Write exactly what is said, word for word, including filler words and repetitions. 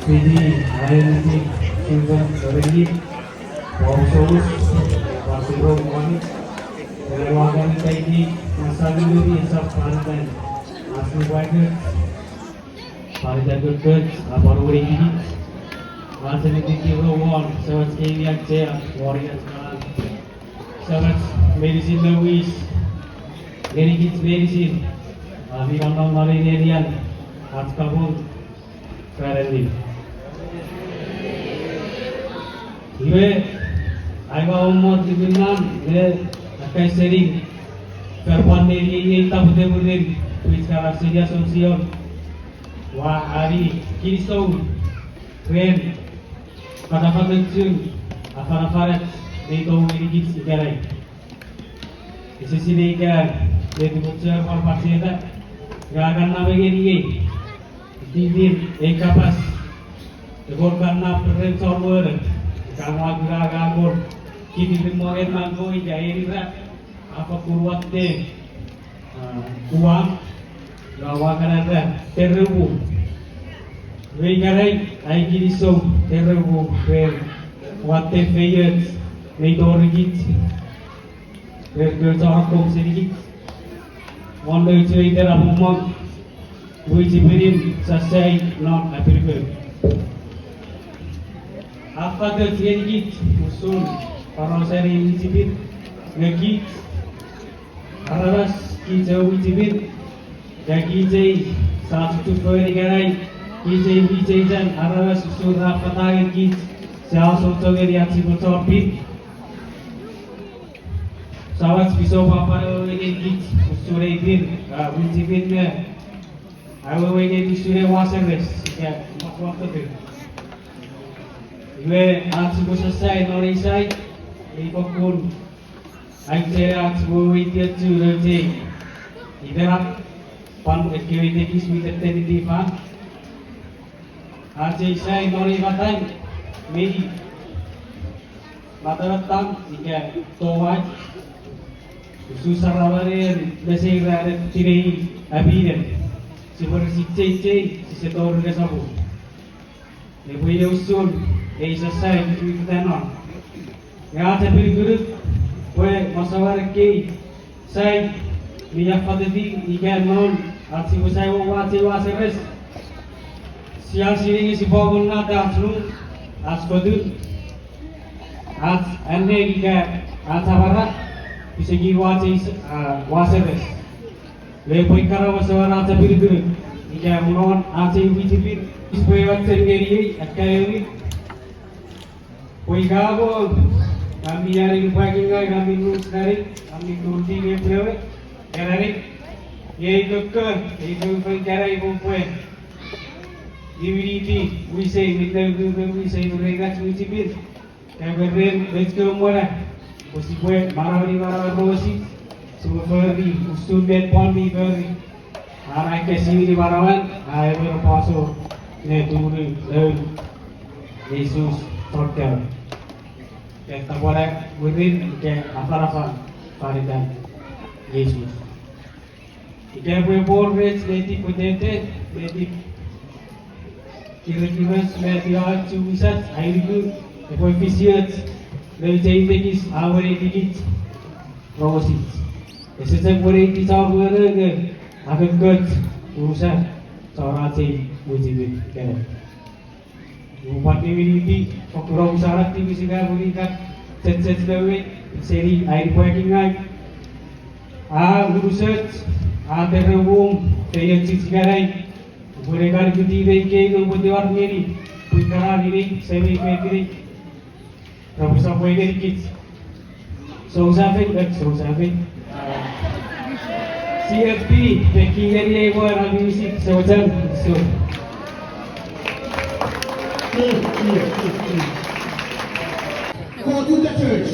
Piti aeniti, silver, oreni, pausomus, pasiro moni, ere wakan taiki, masaluluri esap paritan, asu waikut, paritan kukut, apar weri kikit, aseniti kiro won, sewach keini achea, wori achkalan. Sewach meinisin nouwis, ngenikich meinisin, a, mi nonnom non ei nenian, ach kapung, Faranin. Iwe, ai ua mommot lukun nan ne akkaiseni, far pwan neniei ei tapwetepweten, pwich kana seni Asosion. Ua ani kinisou ren fatafatochun afanafan mi tou ngenikich ikenai. Ese sinei ika met upwe chuen pwan pacheta, nge a kan name ngeniei ititin ei kapas, epwe kan nap ren chon wone, ika ua kuna ngang wor kititin mongen mango ika enira, a fakkun watte, a, uwam, nge ua kan era terepum. Iwe ikenai ai kinisou terepum ren watte feioch mi tori kich, ren kewe chon akkom senikich, won nouch we iten apomong, wichipinin sasai non apinukunuk. A fatoch ngenikich usun porausen ei wichipin, nge kich aramas, kich ewe wichipin, ika kich ei sia chuchufengen ikenai, kich ei wicheichen aramas usun ra fata ngenikich, sia asoso ngeni ach sipwe chon pin. Samach Pisop a pwan awewe ngenikich usun ei pin, a, wichipin me awewe ngeni usun ei waseres ika waswasokun. Iwe ach sipwe sasai non ei sai, ei fokkun auchea ach weweiti ochu nouch ei itenap, pwan ekkewe itekis mi tetteniti fan. Ach ei sai non ei matan, mei matanatan ika towau, usun saramanen mesei ran tinei apinen. Sipwe resicheichei, sise tori resapun. Epwe ina usun ei sasai mi fetanon. Nge ach apinukunuk pwe masawan ekkei sai mi affateti ika non ach sipwe sai won ach ei waseres. Sia sinei sipwe amonnata ach nung, ach fotun, ach annuk ika ach amara, pisekin ach ei, a, waseres. Nge pwe ikkana masawan ach apinukunuk ika monomon ach ei wichipin, sipwe ewachen ngeniei akkaewin. Pwe ika mo, ami ani nipwakingaw, ami nus nani, ami turutiw nge pwe ewe, nge nani, iei kokko, ei fofo ikenai pwe upwe niwiniti wisei, minne ukukun wisei me ren ach wichipin. Ika pwe ren ach kewe mwan, pwe sipwe manaueni manauen Moses, sipwe fori usun met Paul mi fori. An a ekkesiwini manauan, a emon aposel ne tumunu noun Jises Kraist. Ika tapweno mwirin ika afanafan fan itan Jises. Ika pwe pwon rech netip pwetete, netip kirekiroch me etiwa ach wisach, ai nuku epwe fisioch, nouch ei itekis a weneiti kich, rongosich. Ese chok weneiti chon wene nge a kokkoch unusen chon ach ei wichipin ikenai. Upwe pwan niwiniti, fokkun omusano tipis ika pwe ika chechech me we, seni ai nipwakingaw. A unusoch, a teremum, feiochuch ikenai. Upwe ne kan kuti mei kei nge upwe tiwar ngeni pwi kana, inei, semei me tinei. Repwe sopweno ngenikich. Sousafei, eh, sousafei. C F P, peki ngeni ei mwan ami wisik, sousafei, so. Go to the church.